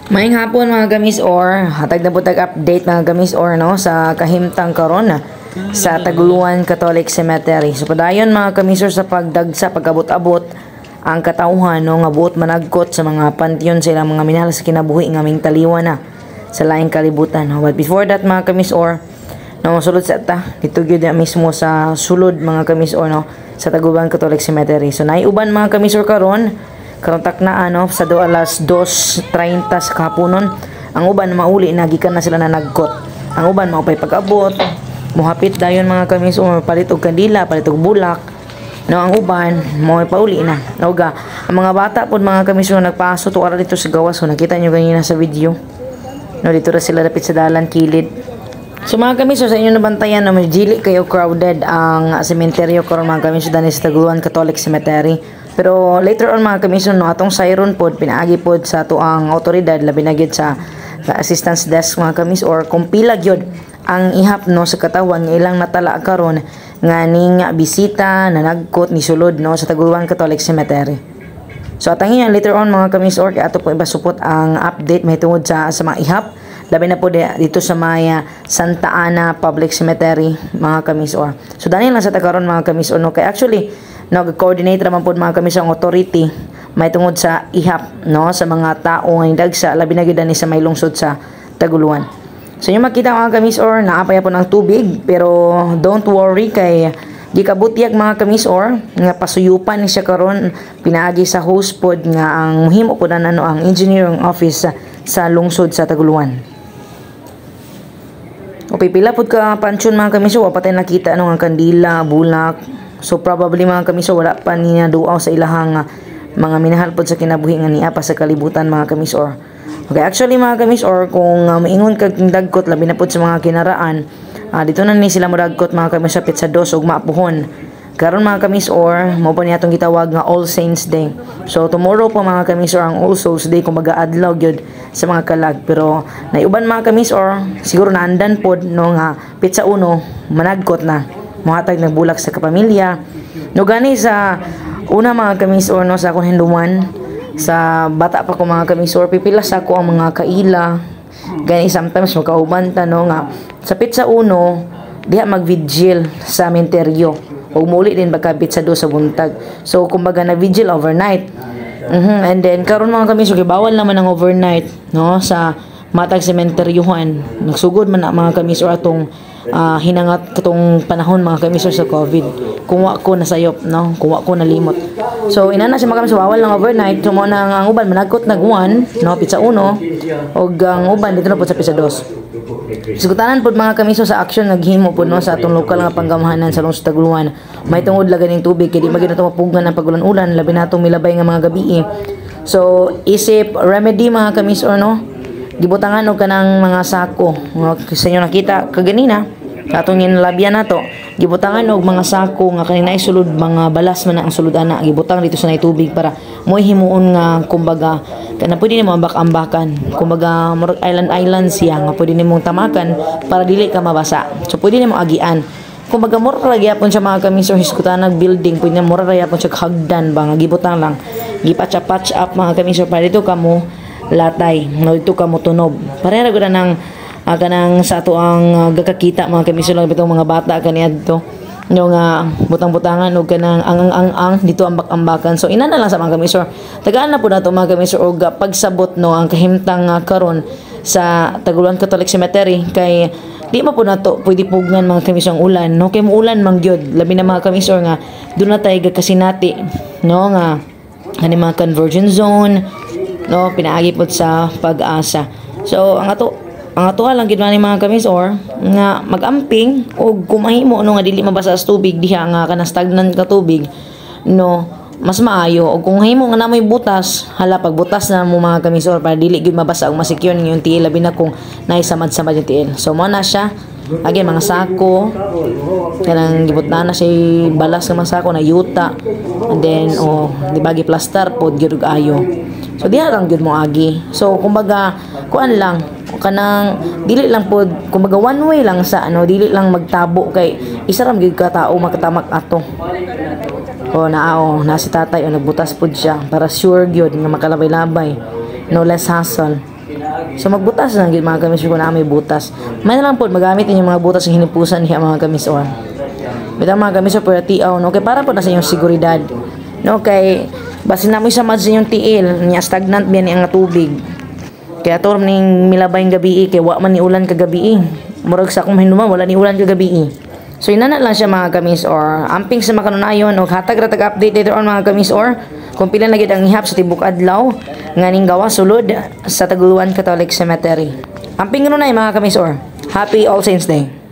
Maayong hapon, mga kamis or hatag na pod tag update, mga kamis or, no, sa kahimtang karon sa Taguluan Catholic Cemetery. So padayon, mga kamis or, sa pagdagsa, pagabot-abot ang katawhan, no, nga buot managkot sa mga pantheon sa ilang mga minahal sa kinabuhi nga ming taliwa na sa laing kalibutan, no. But before that, mga kamis or, no, sulod sa ta dito gyud na mismo sa sulod, mga kamis or, no, sa Taguluan Catholic Cemetery. So naay uban, mga kamis or, karon karon takna ano sa do alas 2:30 sa kahaponon. Ang uban mauli na, gikan na sila na nagkot. Ang uban mao pay pag-abot, muhapit dayon, mga kamis or, palit og kandila, palit og bulak, no. Ang uban mo pauli na. Oga ang mga bata pod, mga kamis or, nagpaso to ara dito sa gawas. So nakita nyo ganina sa video, no, dito ra sila dapit sa dalan kilid. So mga kamiso, sa inyo nabantayan na may dili kayo crowded ang sementeryo karon, mga kamiso, dani sa Taguluan Catholic Cemetery. Pero later on, mga kamiso, no, atong siren pod pinaagi pod sa atoang awtoridad, labi na gyud sa assistance desk, mga kamis or, kung pila gyud ang ihap, no, sa katawan nga ilang natala karon nga ning bisita na nagkot ni sulod, no, sa Taguluan Catholic Cemetery. So atang yan later on, mga kamis or, kay ato po ipasupot ang update mahitungod sa mga ihap, labi na po dito sa may Santa Ana Public Cemetery, mga kamis or. So dani lang sa ta karon, mga kamis or, no, kay actually nag-coordinate raman pod, mga kamis, ang authority mahitungod sa ihap, no, sa mga tao nga dagsa, labi na gyud ani sa may lungsod sa Taguluan. So yung makita, mga kamis or, naa pa pod ang tubig, pero don't worry kay gikabutyag, mga kamis or, nga pasuyupan ni siya karon pinaagi sa hose pod nga ang muhimo pod na, ano, ang engineering office sa lungsod sa Taguluan. Okay, pila pud ka pantheon, mga kamiso, wa pa tayo nakita ano nga kandila, bulak. So probably, mga kamiso, wala pa niya duaw sa ilahang mga minahal pod sa kinabuhi nga niya pa sa kalibutan, mga kamis or. Okay, actually, mga kamis or, kung maingon kag dagkot, labi na pod sa mga kinaraan, dito na ni sila modagkot, mga kamis, sa petsa 2 ug maapuhon. Karon, mga kamis or, mao pa niya atong gitawag nga All Saints Day. So tomorrow pa, mga kamis or, ang All Souls Day, kumbaga adlaw gyud sa mga kalag. Pero naiuban, mga kamis or, siguro naandan pod, no, nga petsa 1 managkot na. Mohatag nagbulak sa kapamilya. No, gani sa una, mga kamis or, no, sa akong hinduman sa bata pa ko, mga kamis or, pipilas ako ang mga kaila. Gani sometimes magkauban ta, no, nga sa petsa 1 diha mag-vigil sa menteryo ug muli din pagka petsa 2 sa buntag. So kumbaga nag-vigil overnight. And then karon, mga kamis, okay, bawal naman ang overnight, no, sa matag sementeryuhan. Nagsugod man na, mga kamis or, atong hinangat katong panahon, mga kamis or, sa COVID. Kung wa ko nasayop, no, kung wa ko nalimot. So inana siya, mga kamis, bawal lang overnight. So mao na ang uban managkot nag 1, no, petsa 1 ug ang uban dito na pod sa petsa 2. Sugutanan pod, mga kamiso, sa action naghimo pod, no, sa atong lokal nga panggamhanan sa lungsod Taguluan. May tungod la ganing tubig kay di man gyud nato mapugngan ang pagulan-ulan, labi na atong milabay nga mga gabi. So isip remedy, mga kamiso, no, gibutangan og kanang mga sako. No, sa inyo nakita kaganina atong ginlabyan nato, gibutangan og mga sako nga kanina ay sulod, mga balas man ang sulod ana, gibutang dito sa nay tubig para mo'y himuon nga kumbaga kana pwede nimo ambak-ambakan, kumbaga murag island island siya nga pwede nimong tamakan para dili ka mabasa. So pwede nimo agian, kumbaga mura ra gyapon siya, mga kamiso, hisgutan nag building, pwede na mura ra gyapon siya hagdan ba nga gibutang lang, gipatch up, mga kamiso, para dito kamo latay, no, dito kamo tunob. Pareha ra gud nang kanang sa ato ang gakakita, mga kamiso, lang bitong mga bata kaniadto, no, nga butang-butangan og kanang ang ang dito ambak-ambakan. So ina na lang sa mga kamisor, tagaan na po nato, mga kamisor, og pagsabot, no, ang kahimtang karon sa Taguluan Catholic Cemetery kay di man po nato pwede pugnan, mga kamisor, ang ulan, no, kay muulan man gyud, labi na, mga kamisor, nga doon na tayo gakasinati, no, nga kani mga convergence zone, no, pinaagi pod sa PAGASA. So ang ato lang gid man mga kamis or nga magamping og kumahimo, no, nga dili mabasa sa tubig diha nga kanang stagnant ka tubig, no, mas maayo. Og kung himo nga namoy butas, hala, pagbutas na mo, mga kamis or, para dili gyud mabasa og ma-secure yung tiil, labi na kung naay samad-samad yung tiil. So mo na siya again, mga sako kanang gibutna na siya, balas nga mga sako na yuta, and then oh, di ba, gi-plaster pod gyud og ayo. So diha lang gyud mo agi. So kumbaga kuan lang, kanang dili lang pod, kumbaga one way lang sa ano, dili lang magtabo kay isa ra gyud ka tao makatamak ato. O naa o na si tatay o nagbutas pod siya para sure gyud nga makalabay-labay, no, less hassle. So magbutas lang gid, mga kamis, kung naa may butas. May na lang pod magamit inyong mga butas ng hinipusan niya, mga kamis, or. Bitaw, mga kamis, pero tiaw, no, kay para po na sa inyong seguridad. No, kay basin na mo sa sa inyong tiil, niya stagnant biya ni ang tubig. Kaya to ning milabay gabi kay wa man ni ulan kagabi. Murag sa akong hinuma, wala ni ulan kagabi. So inana lang siya, mga kamis or amping sa makanunayon og hatag ra tag update later on, mga kamis or, kung pila na gid ang ihap sa tibok adlaw nga ning gawa sulod sa Taguluan Catholic Cemetery. Amping kanunay, mga kamis or. Happy All Saints Day.